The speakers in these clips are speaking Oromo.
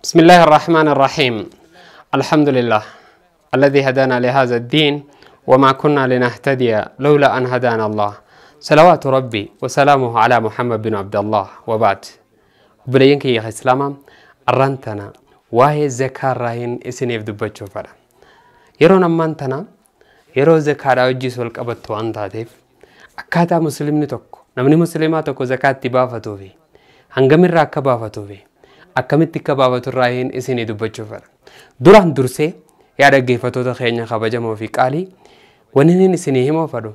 بسم الله الرحمن الرحيم. الحمد لله الذي هدانا لهذا الدين وما كنا لنهتدي لولا أن هدانا الله. صلوات ربي وسلامه على محمد بن عبد الله وبعد. بلينك يا إسلام أرنتنا وهي زكاة راهن إسنيف دبتشو فلا يرون أمانتنا يرو زكاة أوجي سولك أبتو أنت أكاتا مسلم نتوك نمني مسلمات تكو زكاة تبافتو في هنغمر راكبافتو في akkamitti akka baafatu irraa isinii dubbachuu fedha. Duraan dursee yaa dhaggeeffattoota keenya kabajamoo fi qaalii wanni inni isinii himuu fedhu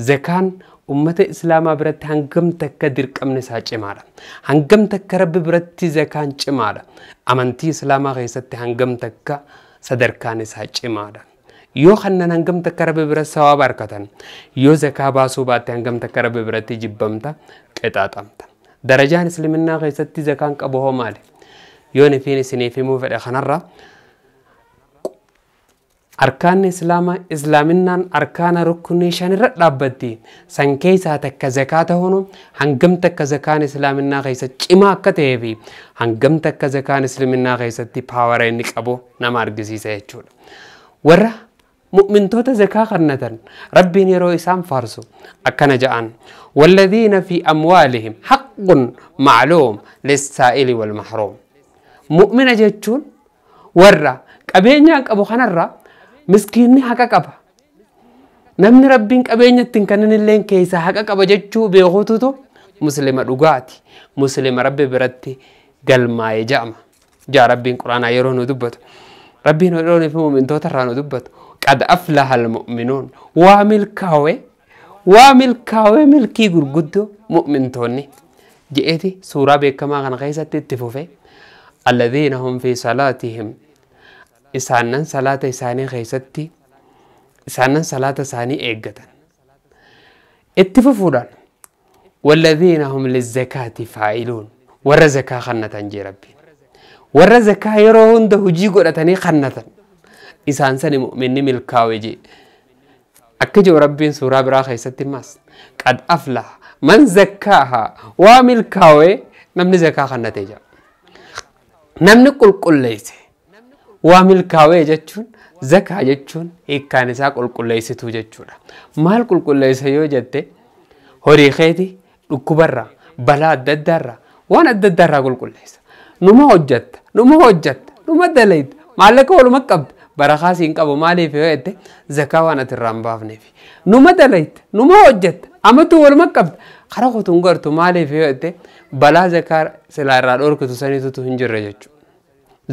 zakaan ummata islaamaa biratti hangam takka dirqamni isaa cimaadha. Hangam takka rabbi biratti zakaan cimaadha. Amantii islaamaa keessatti hangam takka sadarkaan isaa cimaadha. Yoo kannan hangam takka rabbi biratti sawaaba argatan yoo zakaa baasuu baatte hangam takka rabbi biratti jibbamta qixaaxamta. Darajaan isliminnaa keessatti zakaan qabu hoo maali? Yoon ifiin isiniif himuu fedhe kanarra arkaanni islaamaa islaaminaan arkaana rukkunii shanirra dhaabbatti san keessaa takka zakaa ta'uun hangam takka zakaan islaaminaa keessa cimaa akka ta'ee fi hangam takka zakaan islaaminaa keessatti paawara inni qabu nama argisiisa jechuudha. Warra mu'mintoota zakaa kannatan rabbiin yeroo isaan faarsu akkana ja'an walladhiina fi amwaalihim haqqun ma'luum lissaa'ili wal mahruum. Mu'mina jechuun warra qabeenyaa qabu kanarra miskiinni haqa qaba. Namni rabbiin qabeenya ittiin kennan illee keessaa haqa qaba jechuu beekututu muslima dhugaati. Muslima rabbi biratti galmaa'ee ja'ama. Jaa rabbiin quraanaa yeroo nu dubbatu. Rabbiin yeroo fi mu'mintoota irraa nu dubbatu. Qad aflaha almu'minuun. Waa milkaawee milkii gurguddoo mu'mintoonni. Je'eeti suuraa beekamaa kana keessatti itti fufee. الذين هم في صلاتهم إسانن صلاة إساني خيستي إسانن صلاة إساني إيقتن اتففودان والذين هم للزكاة فاعلون ور زكاة خنة جي ربي ور زكاة يروهن ده جي قرأتني خنة إسان سني مؤمن ملكاوي جي أكجو ربي سورة برا خيستي ماس قد أفلح من زكاها وملكاوي نمني زكاة خنة جا namni qulqulleesse waa milkaawee jechuun zakaa jechuun hiikkaan isaa qulqulleessituu jechuudha. Maal qulqulleessa yoo jette horii keeti dhukkubarraa balaa adda addaarraa waan adda addaarraa qulqulleessa. Numa hojjatta numa hojjatta numa dalayta maallaqa waluma qabda barakaa siin qabu maaliif yoo jette zakaa waan ati irraa hin baafneef. Numa dalayta numa hojjatta amatu waluma qabda karaa kutuun gartu maaliif yoo jette balaa zakaa silaa irraa dhorkitu saniitutu hin jirre jechuudha.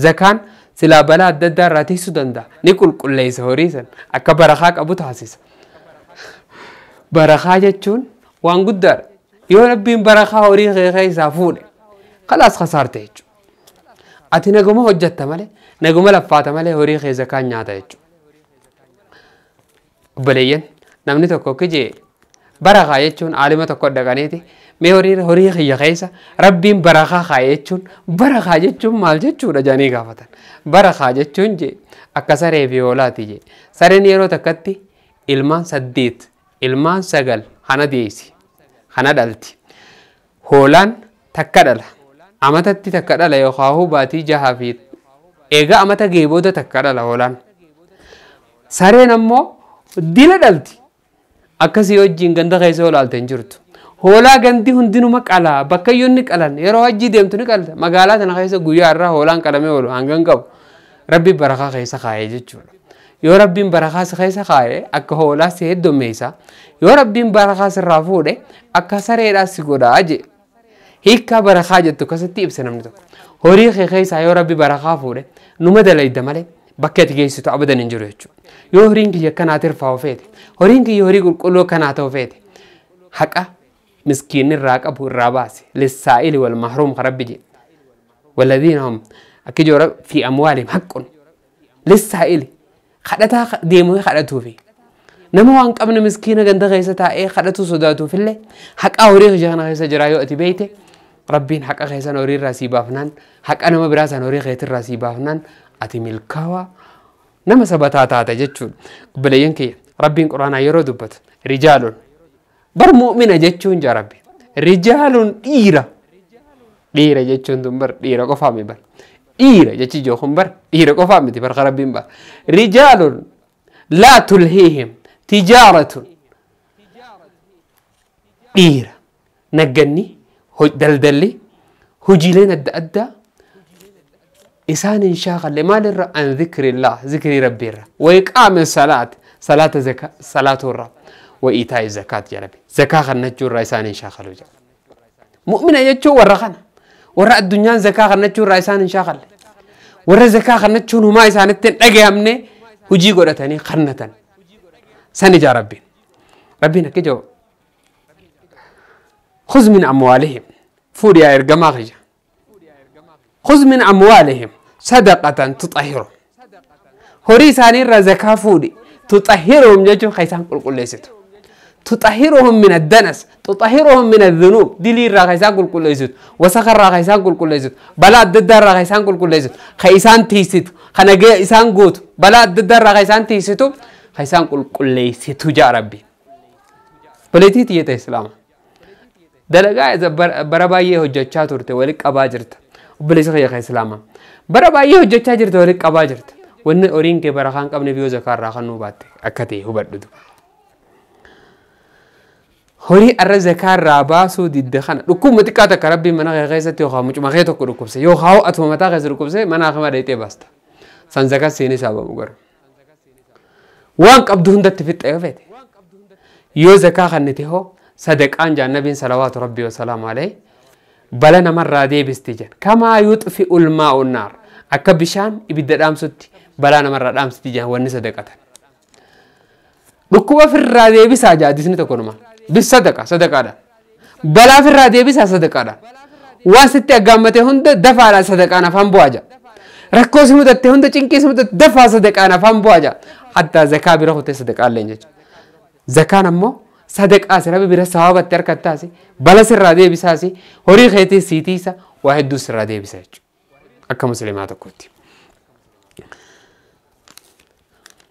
Zakaan silaa balaa adda addaa irraa tiksuu danda'a. Ni qulqulleessa horii san akka barakaa qabu taasisa. Barakaa jechuun waan guddaadha. Yoo rabbiin barakaa horii kee keessaa fuudhe khalaas khasaarte jechuudha. Ati naguma hojjatta malee naguma laffaata malee horii kee zakaan nyaata jechuudha. Obboleeyyan namni tokko kijee barakaa jechuun aalima tokko dhaqaniiti mee horii kiyya keessa rabbiin barakaa kaa'e jechuun barakaa jechuun maal jechuudha jedhanii gaafatan. Barakaa jechuun jee akka saree fi hoolaati jee. Sareen yeroo takkatti ilmaan 8 ilmaan 9 kana deessi kana dhalti. Hoolaan takka dhala amatatti takka dhala yookaan baatii 6 fi egaa amata ga'ee booda takka dhala hoolaan. Sareen ammoo dila dhalti. Akkasii wajjin ganda keessa olaalte hin jirtu. Hoolaa gandi hundinuma qalaa bakka iyyuu ni qalan yeroo hajji deemtu ni qalta magaalaa sana keessa guyyaa irraa hoolaan qalamee oolu hangan qabu rabbi barakaa keessa kaa'ee jechuudha. Yoo rabbiin barakaa si keessa kaa'ee akka hoolaa si heddummeessa yoo rabbiin barakaa sirraa fuudhe akka sareedhaa si godhaa jee. Hiikkaa barakaa jettu akkasitti ibsa namni tokko. Horii kee keessaa yoo rabbi barakaa fuudhe numa dalayda malee bakka ati geessitu abadan hin jiru jechuudha. Yoo horiin kiyya akkanaa tirfaa feete horiin kiyya horii qulqulluu akkanaa ta'u feete haqa miskiinni irraa qabu irraa baase lissaa'ili wal mahruum ka rabbi jedhe walladhiina hum akka ijoo fi amwaalihim haqqun lissaa'ili kadhataa deemee kadhatuufi nama waan qabne miskiina ganda keessa taa'ee kadhatu sodaatuufillee haqa horii kiyya kana keessa jiraa yoo ati beeyte rabbiin haqa keessan horii irraa sii baafnaan haqa nama biraa san horii keetirraa sii baafnaan ati milkaawaa nama sabataa taate jechuudha. Obboleeyyan kiyya rabbiin quraanaa yeroo dubbatu rijaaluun bar mu'mina jechuun jaa rabbi rijaaluun dhiira dhiira jechuun tun bar dhiira qofaami bar Dhiira jechi ijoo kun bar dhiira qofaa miti bar Rabbiin bar. Rijaalun laa tulhiihim tijaaratun. Dhiira nagganni daldalli hojiileen adda addaa isaan hin shaakalle maalirra an zikrillah zikrii rabbiirra wa iqaami salaat salaata salaaturra wa iitaa'i zakaat jedhame zakaa kennachuurraa isaan hin shaakalu jedha. Mu'mina jechuun warra kana warra addunyaan zakaa kennachuurraa isaan hin shaakalle warra zakaa kennachuun humaa isaanitti hin dhagahamne hojii godhatanii kennatan san ijaa rabbiin. Rabbiin akka jedhu خذ من أموالهم فوريا إرجما خيجا خذ من أموالهم صدقة تطهرهم هوري ساني رزكا فوري تطهرهم جوجو خيسان قل قل ليستو تطهرهم من الدنس تطهرهم من الذنوب دليل را خيسان قل قل ليستو وسخر را خيسان قل قل ليستو بلا الددر را خيسان قل قل ليستو خيسان تيست خنجا إسان قوت بلا الددر را خيسان تيستو خيسان قل قل ليستو جا ربي بلتي تيتا إسلام dalagaa bara baay'ee hojjechaa turte walitti qabaa jirta. Obboleessa kiyya kan Islaamaa. Bara baay'ee hojjechaa jirte walitti qabaa jirta. Wanni horiin kee bara kan qabne yoo zakaa irraa kan nuu baatte akka ta'e hubadhutu. Horii arra zakaa irraa baasuu didde kana dhukkubuma xiqqaa takka rabbiin mana kee keessatti yookaan mucuma kee tokko dhukkubse yookaan atuma mataa keessa dhukkubse mana kee dheexee baasta. San zakaa seenee saabamu garuu. Waan qabdu hundatti fixxa yoo feete. Yoo zakaa kannite hoo صدقان جاء النبي صلوات ربي وسلامه عليه بلنا مرة دي بستجن كما يطفئ الماء النار أكبشان يبدأ دام ستي بلنا مرة دام ستجن وني صدقة بكوا في الرادي بس أجا دي سنة تكون ما بالصدقة صدقة ده بلا في الرادي بس صدقة ده واسطة قامته هند دفع على صدقة أنا فهم بواجا ركوز مدته هند چنكيس مدته دفع صدقة أنا فهم بواجا حتى زكاة بيروح تصدق الله إنجج زكاة نمو صدق آسر ربي بيرا ثواب التركتاسي بلا سر رادي بساسي هوري خيتي سيتيسا واحد دوس رادي بساج أكا مسلمات كوتي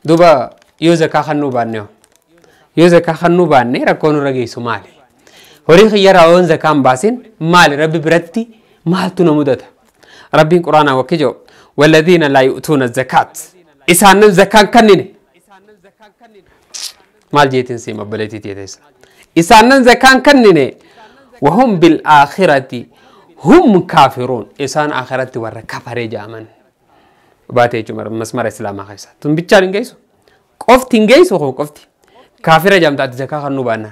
دوبا يو زكاة خنو بانيو يو زكاة خنو باني ركونو رجي سومالي هوري خيار أون زكاة باسين مال ربي برتي مال تنمودته ربي القرآن وكجو والذين لا يؤتون الزكاة إسان الزكاة كنني مال جيتين سيما بلتي تيتيس إسانن زكان كنني وهم بالآخرة هم كافرون إسان آخرة ور كفر جامن باتي جمر مسمار إسلام خيسا تم بيتشارين جيسو قفتين جيسو هو قفتي كافر جام تاتي زكاة خنو بانان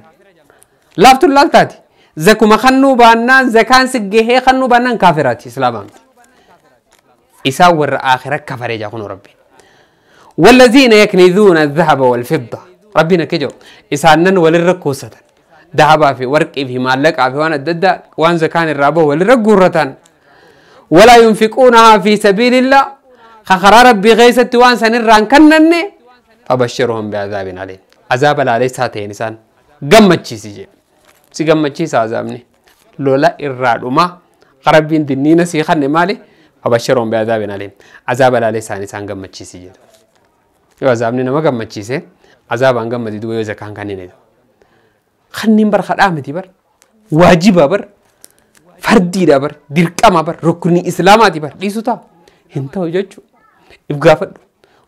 لافتو لالتاتي زكو ما خنو بانان زكان سجيه خنو بانان كافراتي إسلام إسا ور آخرة كفر جاكون ربي والذين يكنزون الذهب والفضة ربنا كجو إسانن وللركوسة ذهب في ورق في مالك في وانا ددا وان زكان الرابو وللرقورتان ولا ينفقونها في سبيل الله خخر ربي غيست وان سنران كنن فبشرهم بعذاب أليم عذاب عليه ساتين إنسان قمتشي سيجي سيقمتشي سعذابني لولا الرادوما ربين دنينا سيخن مالي فبشرهم بعذاب أليم عذاب عليه ساتين إنسان قمتشي سيجي يو عذابني نما قمتشي سي عذاب عن قمتي دوي زكان كنينه خنين بر خدامتي بر واجب بر فردي بر درقما بر ركني اسلاماتي بر ديسوتا انت وجچو ابغافد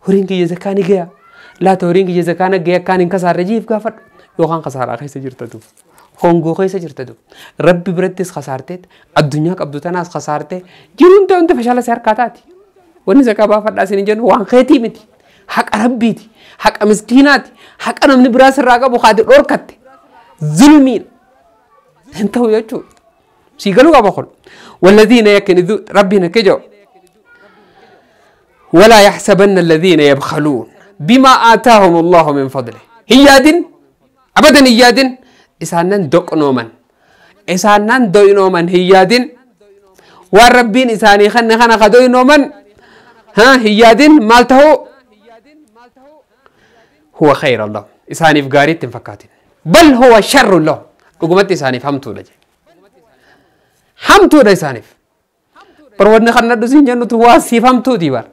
هورين كي زكاني گيا لا تورين كي زكانا گيا كان ان كسار رجي ابغافد يوخان خسارة خيس جرتدو هونغو خيس جرتدو ربي برتس خسارتت الدنيا قبضو تناس خسارته جيرون انت فشاله سير كاتاتي وني زكا بافد اسين جن وان خيتي متي حق ربيتي حق مسكيناتي حق انا من براس الراقب وخادر اوركت ظلمين انت ويجو سيقالوا قبخل والذين يكنزون ربنا كجو ولا يحسبن الذين يبخلون بما آتاهم الله من فضله هيادن أبدا هيادن إسانن دوق نومن إسانن دوي نومن هيادن والربين إساني خن خن خدوي نومن ها هيادن مالته هو خير الله إساني في قاري تنفكاتين بل هو شر له رقمت إساني فهمتو لجي همتو لإساني پرورني خن ندو سين جنو تو واسي فهمتو دي بار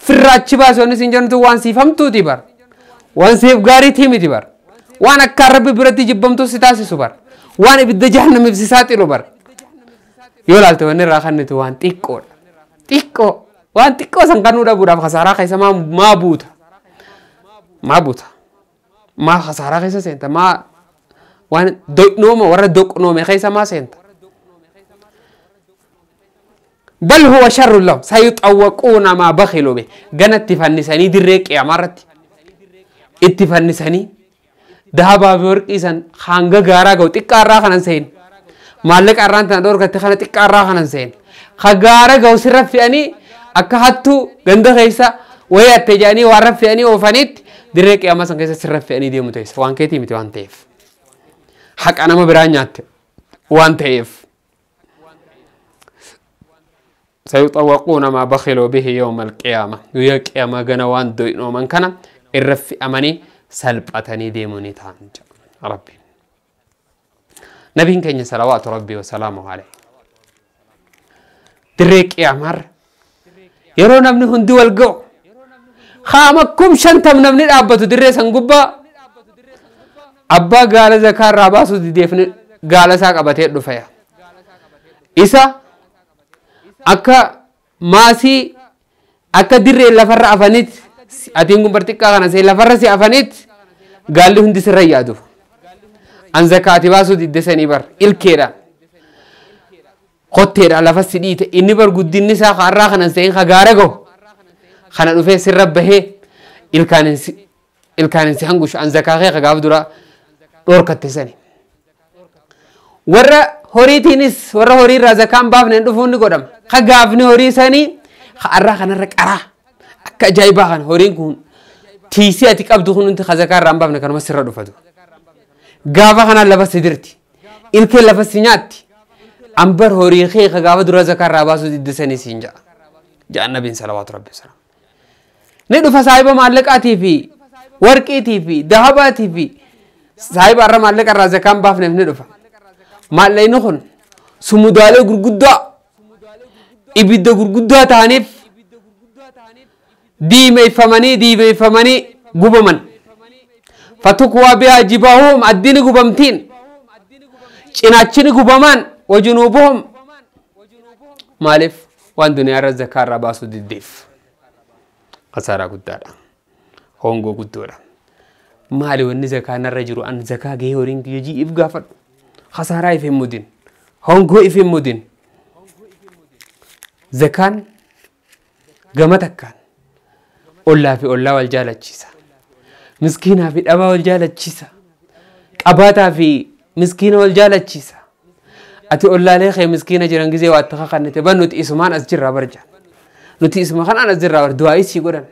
فراچ باس وني سين جنو تو وانسي فهمتو دي بار وانسي غاري تيمي دي بار وانا كرب برتي جبمتو ستاسي سوبر وانا بد جهنم بسساتي لو بار يولالتو وني راخنتو وان تيكو تيكو Waan xiqqoo san kannuu dhabuudhaaf khasaaraa keessa maa buuta? Maa buuta? Maa khasaaraa keessa seenta? Maa waan doqnooma warra doqnoome keessa maa seenta? Bal huwa sharrun lahum sayuxawwaquuna maa bakhilu bih. Gana itti fannisanii dirree qiyaamaa irratti itti fannisanii dahabaa fi warqii san hanga gaaraa ga'u xiqqaarraa kanan seen maallaqa irraan tana dhoorgatte kana xiqqaarraa kanan seen ka gaara ga'u sirra fe'anii akka hattuu ganda keessa wayii atte jedhanii waan raffe'anii oofanitti dirree qiyaamaa san keessa sirra fe'anii deemu teessa waan keetii miti waan ta'eef haqa nama biraa nyaatte waan ta'eef. Sayuxawwaquuna maa bakhiluu bihi yawma alqiyaama guyyaa qiyaamaa gana waan doyinooman kana irra fe'amanii salphatanii deemuu ni ta'an jedha Rabbiin. Nabiin keenya salawaatu Rabbii wasalaamu alayhi. Dirree qiyaamaarra yeroo namni hundi wal ga'u haama 50,000 namni dhaabbatu dirree san gubbaa abbaa gaala zakaa irraa baasuu dideef gaala isaa qabatee dhufa yaa. Isa akka maasii akka dirree lafarra afanitti atiin kun xiqqaa kana see lafarra si afanitti gaalli hundi sirra yaadu. An zakaati baasuu didde sanii bar ilkeedha. Kotteedha lafa si dhiite inni bar guddinni isaa kaarraa kanan seen ka gaara gahu kana dhufee sirra bahee ilkaanin si hangushu an zakaa kee ka gaaf dura dhoorkatte sani. Warra horiitiinis warra horii irraa zakaan baafneen dhufuun ni godhama. Ka gaafni horii sanii kaarraa kanarra qaraa akka ajaa'ibaa kana horiin kun tiisii ati qabdu kun hundi ka zakaa irraa hin baafne kanuma sirra dhufatu. Gaafa kanaan lafa si dirti ilkee lafa si nyaatti. Ambar horii kee ka gaafa dura zakaa irraa baasuu didde sanii siin ja'a. Ja'an nabiin salawaatu rabbi salaam. Ni dhufa saahiba maallaqaatii fi warqiitii fi dahabaatii fi saahiba irra maallaqa irraa zakaan baafneef ni dhufa. Maallaqni kun sumudaalee gurguddaa ibidda gurguddaa ta'aniif diimeeffamanii gubaman. Fatukwaa bihaa jibaahuhum addini gubamtiin cinaachini gubamaan wajunuubuhum maaliif waan duniyaa irra zakaa irraa baasuu diddeef. Khasaaraa guddaadha. Hongoo guddoodha. Maali wanni zakaa narra jiru an zakaa gahee horiin kiyya ji'iif gaafadhu. Khasaaraa if hin mudin. Hongoo if hin mudin. Zakaan gama takkaan ollaa fi ollaa wal jaalachiisa. Miskiinaa fi dhabaa wal jaalachiisa. Qabaataa fi miskiina wal jaalachiisa. Ati ollaalee kee miskiina jiran gizee waa itti kakannite ban nuti isumaan as jirraa barja. Nuti isuma kanaan as jirraa bar du'aa isii godhan.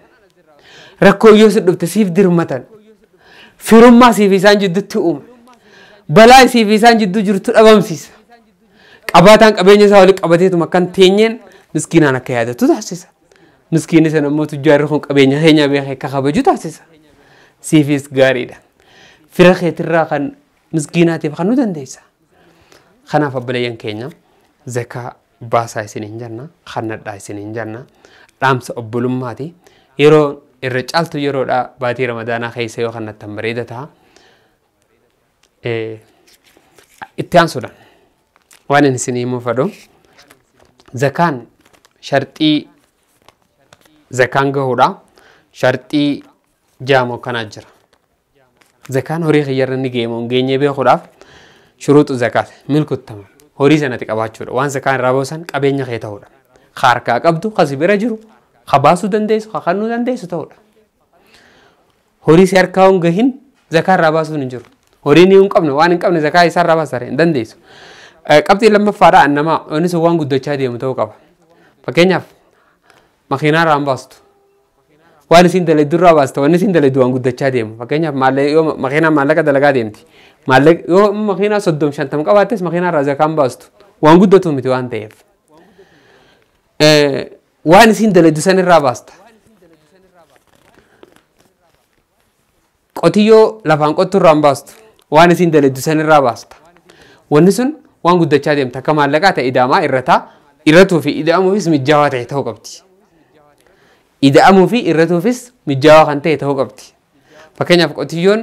Rakkoo yoo si dhufte siif dirmatan. Firummaa siif isaan jidduutti uuma. Balaa siif isaan jidduu jirtu dhabamsiisa. Qabaataan qabeenya isaa walitti qabateetuma akkan teenyeen miskiinaan akka yaadatu taasisa. Miskiinni sana immoo tujjaarri kun qabeenya keenya beekee akka kabaju taasisa. Siifis gaariidha. Fira keetirraa kan miskiinaatiif kan nu dandeessa. Kanaaf obboleeyyan keenya zakaa baasaa isiniin jenna, kannadhaa isiniin jenna, dhaamsa obbolummaati. Yeroo irra caaltu yeroodha baatii Ramadaanaa keessa yoo kannattan bareeda ta'a. Itti aansuudhaan waan inni isinii himuu fedhu zakaan sharxii zakaan gahuudha. Sharxii jaamoo kanaa jira. Zakaan horii kiyyarra ni geemu hin geenye beekuudhaaf shuruuxu zakaat milkuttama horii sanatti qabaachuudha. Waan zakaan irraa baasan qabeenya kee ta'uudha. Ka harkaa qabdu, ka si bira jiru, ka baasuu dandeessu, ka kennuu dandeessu ta'uudha. Horii si harkaa hin gahin zakaa irraa baasuun hin jiru. Horii ni hin qabne waan hin qabne zakaa isaa irraa baasa hin dandeessu. Qabxii lammaffaadha annamaa inni sun waan guddachaa deemu ta'uu qaba. Fakkeenyaaf makiinaa irraa hin baastu. Waan isin dalagdu irraa baasta, wanni isin dalagdu waan guddachaa deemu. Fakkeenyaaf yoo makiinaan maallaqa dalagaa deemti. Maallaqa yoo makiinaa 30 50 qabaattes makiinaa irraa zakaan baastu. Waan guddatu miti waan ta'eef. Waan isin dalagdu san irraa baasta. Qotiyyoo lafaan qottu irraa hin baastu. Waan isin dalagdu san irraa baasta. Wanni sun waan guddachaa deemta. Akka maallaqaa ta'e ida'amaa irrataa irratuu fi ida'amuufis mijaawaa ta'e ta'uu qabdi. Ida'amuu fi irratuufis mijaawaa kan ta'e ta'uu qabdi. Fakkeenyaaf qotiyyoon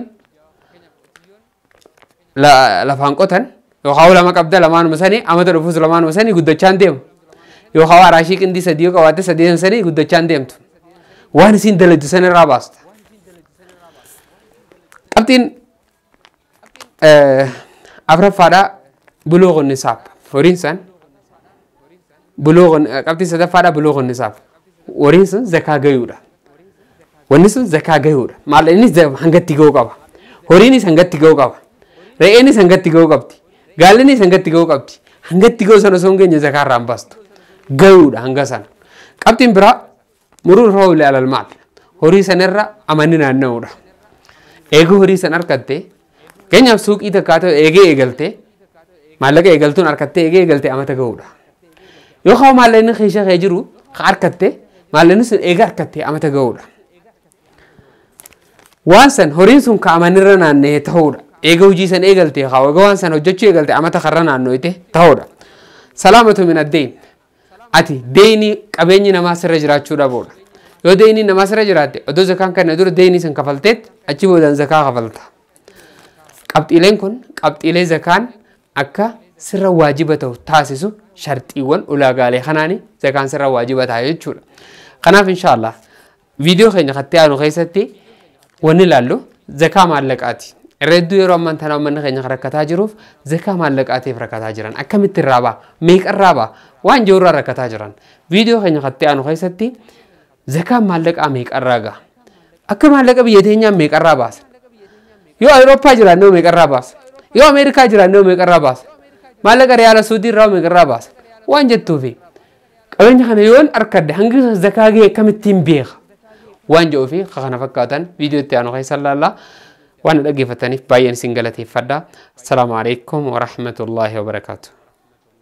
lafaan qotan yookaan lama qabda lamaanuma sanii amata dhufuus lamaanuma sanii guddachaa hin deemu. Yookaan araashii qindii 3 yoo qabaatte 3 sanii guddachaa hin deemtu. Waan isiin dalagdu san irraa baasta. Qabxiin afuraffaadhaa buluuqun nisaab. Horiin san buluuqun qabxiin sadaffaadhaa buluuqun nisaab. Horiin sun zakaa gayuudha. Wanni sun zakaa gayuudha. Maallaqni hangatti ga'uu qaba. Horiinis hangatti ga'uu qaba. Re'eenis hangatti ga'uu qabdi. Gaallinis hangatti ga'uu qabdi. Hangatti ga'uu sana osoo hin geenye zakaa irraa hin baastu. Gayuudha hanga sana. Qabxiin biraa muruun roobli alal maal. Horii sanarra amanni naanna'uudha. Eeguu horii san argatte keenyaaf suuqii takkaa ta'e eegee eegaltee maallaqa eegaltuun argattee eegee eegaltee amata ga'uudha. Yookaan maallaqni keessa kee jiru argatte maallaqni sun eega argattee amata ga'uudha. Waan san horiin sun ka amanirra naanna'ee ta'uudha. Eega hojii san eegaltee haa eega waan san hojjechuu eegaltee amata karra naannooyte ta'uudha. Salaamatu min addeen. Ati deynii qabeenyi namaa sirra jiraachuu dhabuudha. Yoo deynii namaa sirra jiraatte odoo zakaan kana dura deynii san kafalteet achi boodaan zakaa kafalta. Qabxiileen kun qabxiilee zakaan akka sirra waajiba ta'u taasisu sharxiiwwan ulaagaalee kanaani zakaan sirra waajiba ta'a jechuudha. Kanaaf inshaallah viidiyoo keenya kattee aanu keessatti wanni ilaallu zakaa maallaqaati. Irra hedduu yeroo ammaan tana uummanni keenya rakkataa jiruuf zakaa maallaqaatiif rakkataa jiran akkamitti irraa ba'a meeqa irraa ba'a waan jiru irraa rakkataa jiran. Viidiyoo keenya kattee aanu keessatti zakaan maallaqaa meeqa irraa ga'a akka maallaqa biyya teenyaa meeqa irraa baasa yoo Awurooppaa jiraannoo meeqa irraa baasa yoo Ameerikaa jiraannoo meeqa irraa baasa maallaqa riyaala Suudii irraa meeqa irraa baasa waan jettuufi qabeenya kana yoon arkadde hangi zakaa ga'e akkamittiin beeka waan jedhuufi kana fakkaatan viidiyoo itti aanu keessa ilaallaa. Waan dhaggeeffataniif baay'een isin galateeffadha. Assalaamu alaikum wa rahmatullaahi wa barakaatuh.